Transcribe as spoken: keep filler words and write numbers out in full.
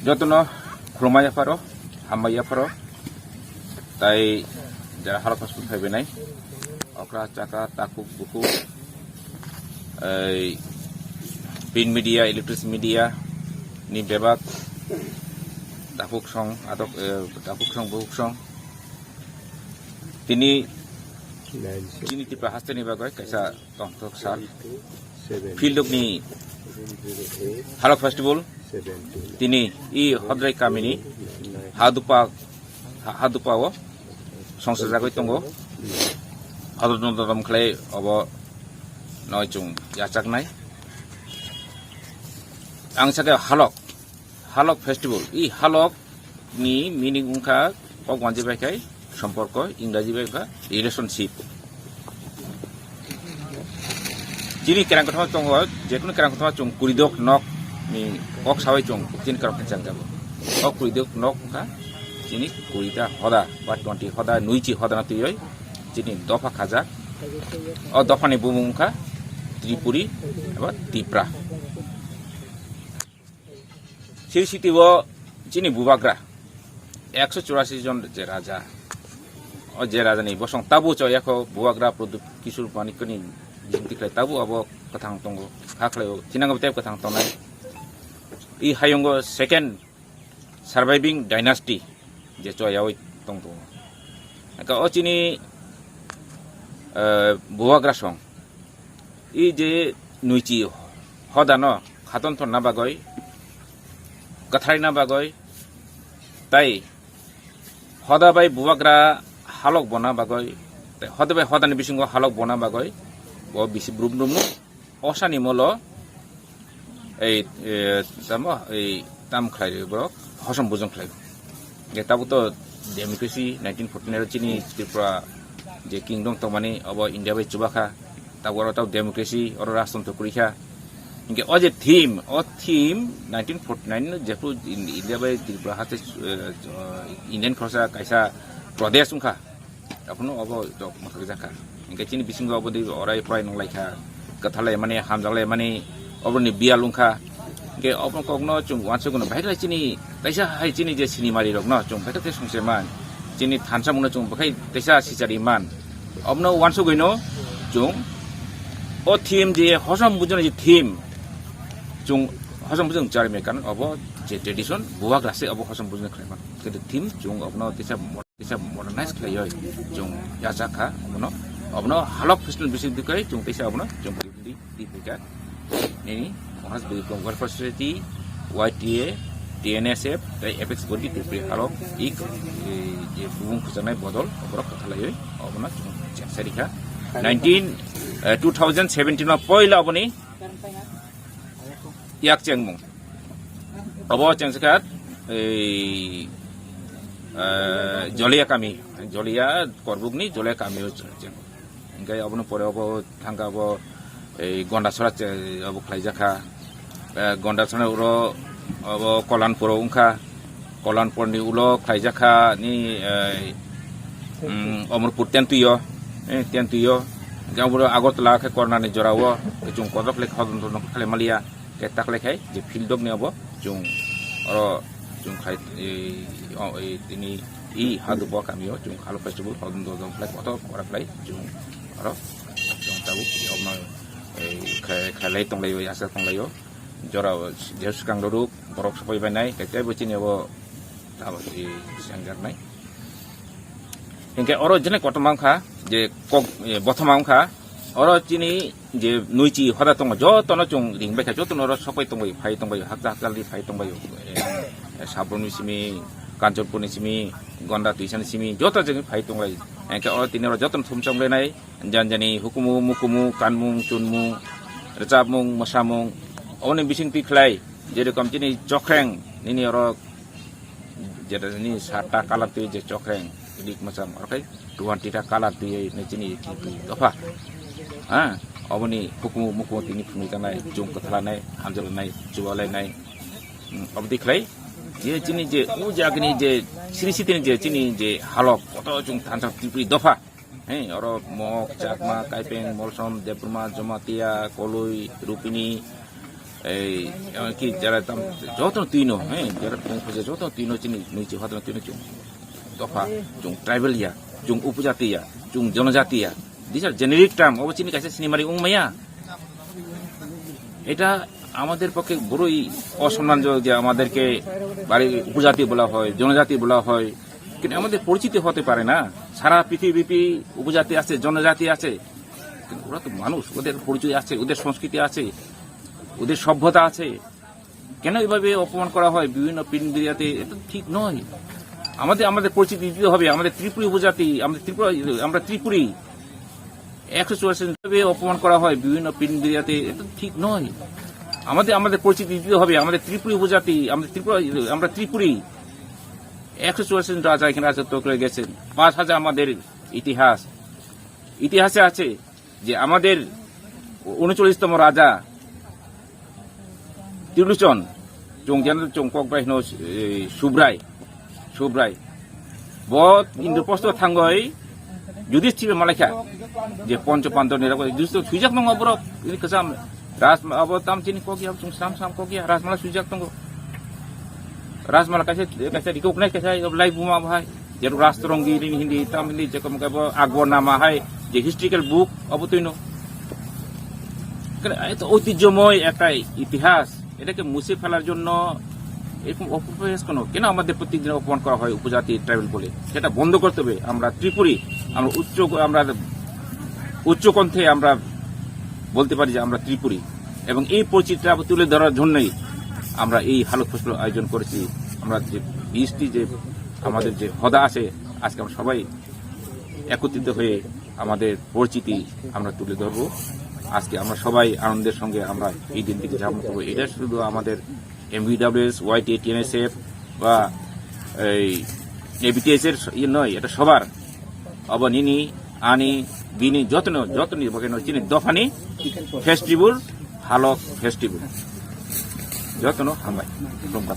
Jotono khulumai yapharo, hambai yapharo, tai jara halok hospital phaibainai, okra chaka takuk bukuk, ei print media, electronic media ni bebak, takuk song, adok, eh, takuk song, bukuk song, tini chini Tipra hasteni bagwi kaisa tongthok sal. Field ni Halok Festival tini i Hodrai kamini Hadupa, Hadupa o songsa jagwi tongo. Hodor dodom khlai obo noi chung yachaknai. Ang saka Halok, Halok Festival, i Halok ni meaning wngkha kok wanji bai khai somporko, Ingraji bai wngkha relationship. Chini kerang kothoma tongo, jekunu kerang kothoma chung kuridok nok ni kok sawi chung chini kerang khe chang jago. O kuridok nok wngkha chini kurita hoda ba twenty hoda, nuichi hoda na twiwi chini dopha khajak. O dopha ni bumung wngkha Tripuri eba Tipra. Sri Siti o chini bubagra ekso churasi jon je raja. O je raja ni bosong tabu cho yako bubagra Pradyut Kishore Manikya ni jimti khlai tabu abo kwthang tongo. Kha khlai o thinang tep kwthang tongnai. I hayungo second surviving dynasty je cho yawi tong tongo. Aka o chini, eh, bubagra song. I je nuichi hodano khaton thonna bagwi, kwtharina bagwi, tai hoda bai bubagra halok bona bagwi, tai hoda bai hodani bisingo halok bona bagwi, bo bisi brum brum no osani molo ei, eh, tamo ei tam khlai borok hosom bujong khlai. Ge tabuk to democracy nineteen forty-nine chini Tripura je kingdom tongmani obo India bai chubakha. Tabuk oro tabuk democracy, oro rajtantro kwrwi kha. Hinkhe o je theme, o theme nineteen forty-nine no jephru In-, India bai Tripura haste, eh, Indian khoroksa kaisa pradesh wngkha. Abono obo rok mwthangjakha. Hinkhe chini bisingo obo di orai prai nanglaikha. Kwtharlai mani, hamjaklai mani, oboroni biyal wngkha. Hinkhe obo kokno chwng uansukgwino bahai khlai chini kaisa hai chini je sinimari rokno chwng bahai khe songse man. Chini thansa mungno chwng bahai kaisa sichari man. Obono uansukgwino chwng o theme je hosom bujoni je theme chwng hosom bujoni charmi kan obo je tradition bubagra se obo hosom bujoni khlai man. Khe theme chwng obono teisa Kisa modernize khlaioi chwng yachak kha abono. Abono Halok Festival bising twikhai chwng teisa abono chwng di, di, di, di, nini Mahas Bikram Welfare Society, Y T A, T N S F, tei Apex Body Tripuri Halok i, i, i bubung khwchangnai bodol oborok kwthalaioi abono chwng chengsa rikha. Nineteen, eh, two thousand seventeen o poila aboni yak chengmung. Obo chengsa kha ei, eh, Jolia kami, Jolia Korbukni Jolia kami o cheng. Hinkhe obono pore obo thangkha obo ei Gondasora che-, obo khlaijakha. Eh, Gondasora uro obo Kolanpuro wngkha. Kolanpurni ulo khlaijakha ni, eh, mm, Omorpur Tentui o, eh, Tentui o. Hinkhe obo Agartala khe Kornani jora o, chwng kodok le khodon khlai maliya. Khe takle khai je field dok ni obo chwng oro chwng khai, e, o, e, tini i Hadupa kami o chwng Halok Festival hodon dodon khlai kotor kora khlai chwng oro chwng tabuk omo, e, khai, khailai tonglaio, yasa tonglaio. Jora o je swkang rok borok sopoi bainai, khe teibo chini obo tabuk, e, sengjaknai. Hinkhe oro jene kotorma wngkha, je kok, e, bothoma wngkha, oro chini je nuichi hoda tongo, jotono chwng ring baikha, jotono oro sokbai tongbai, phai tongbai, hakcha hakcha ri phai tongbai, e, e, Sabrumni simi, Kanchanpurni simi, Gonda Twisani simi, joto jagani phai tonglai. Hinkhe oro tini oro jotono thumsong lenai, janjani hukumu, mukumu, kanmung, chunmung, rwchapmung, mwsamung, oboni bising twi khlai, jerokom chini chokreng, nini oro Jeta ni satta colour twi je chokreng, dik mwchang, oro khai twenty ta colour twi nai chini twi dopha. Ha, oboni hukumu mukumu tini phunui tanai, chwng kwthalanai, hamjalanai, chubalanai. Hmm, obodi khlai, je chini je, o jagani je, siri sitini je, chini je halok, koto chwng thansa Tripuri dopha. He, oro Mok, Chakma, Kaipeng, Molsom, Debbarma, Jamatia, Koloi, Rupini, Ei, emanki jara tam, joto twino, eh, jara tong phai joto twino chini nui chi hotno twino chung. Dopha, chung tribal ya, chung upojati ya, chung jonojati ya. These are generic term, obo chini kaisa sinimari wng maya. এটা আমাদের পক্ষে বড়ই অসম্মানজনক যে আমাদেরকে বাড়ি উপজাতি বলা হয়, জনজাতি বলা হয়, কিন্তু আমাদের পরিচিতি হতে পারে না। সারা পৃথিবীব্যাপী উপজাতি আছে, জনজাতি আছে, কিন্তু ওরা তো মানুষ, ওদের পরিচয় আছে, ওদের সংস্কৃতি আছে, ওদের সভ্যতা আছে। কেন এভাবে অপমান করা হয় বিভিন্ন প্রিন্ট মিডিয়াতে? এটা ঠিক নয়। আমাদের, আমাদের পরিচিতি দিতে হবে। আমাদের ত্রিপুরী উপজাতি, আমাদের ত্রিপুরা, আমরা ত্রিপুরী। একশো চুয়াল্লিশ ভাবে অপমান করা হয় বিভিন্ন প্রিন্ট মিডিয়াতে, এটা ঠিক নয়। আমাদের, আমাদের পরিচিতি দিতে হবে। আমাদের ত্রিপুরী উপজাতি, আমাদের ত্রিপুরা, আমরা ত্রিপুরী। একশো চুয়াল্লিশ জন রাজা এখানে রাজত্ব করে গেছেন। পাঁচ হাজার আমাদের ইতিহাস, ইতিহাসে আছে যে আমাদের ঊনচল্লিশতম রাজা Tiluchon, chung jeno chung kok bai hino, eh, Subrai, Subrai. Bo Indraprostho thangoi Yudhishthir malaikha je Poncho Pandava ni rago Yudhishthir swijak nongo borok ini kesam Rajmala abo tam chini kok ya chung sam sam kok ya Rajmala swijak tongo. Rajmala kaisa, kaisa recognize kaisa lai buma bahai. Jeru Rajtarangini hindi tam hindi je kom kebo Akbar nama hai je historical book abo tuino. কারণ এত ঐতিহ্যময় একটা ইতিহাস, এটাকে মুছে ফেলার জন্য এরকম অপপ্রয়াস কেন, কেন আমাদের প্রত্যেকদিন অপমান করা হয় উপজাতি ট্রাইবাল বলে? সেটা বন্ধ করতে হবে। আমরা ত্রিপুরী, আমরা উচ্চ, আমরা উচ্চ কণ্ঠে আমরা বলতে পারি যে আমরা ত্রিপুরী, এবং এই পরিচিতিটা তুলে ধরার জন্যই আমরা এই হালক ফেস্টিভ্যাল আয়োজন করেছি। আমরা যে বিশটি যে আমাদের যে হদা আছে, আজকে আমরা সবাই একত্রিত হয়ে আমাদের পরিচিতি আমরা তুলে ধরবো। আজকে আমরা সবাই আনন্দের সঙ্গে আমরা এই দিনটিকে যাপন করবো। এটা শুধু আমাদের এমভিডাব্লিউএস, ওয়াইটি, টিএনএসএফ বা এই এবিটিএস এর ইয়ে নয়, এটা সবার। Abo nini, ani, bini jotono, jotoni bagwi no chini dophani festival, halok festival. Jotono hambai. Khulumkha.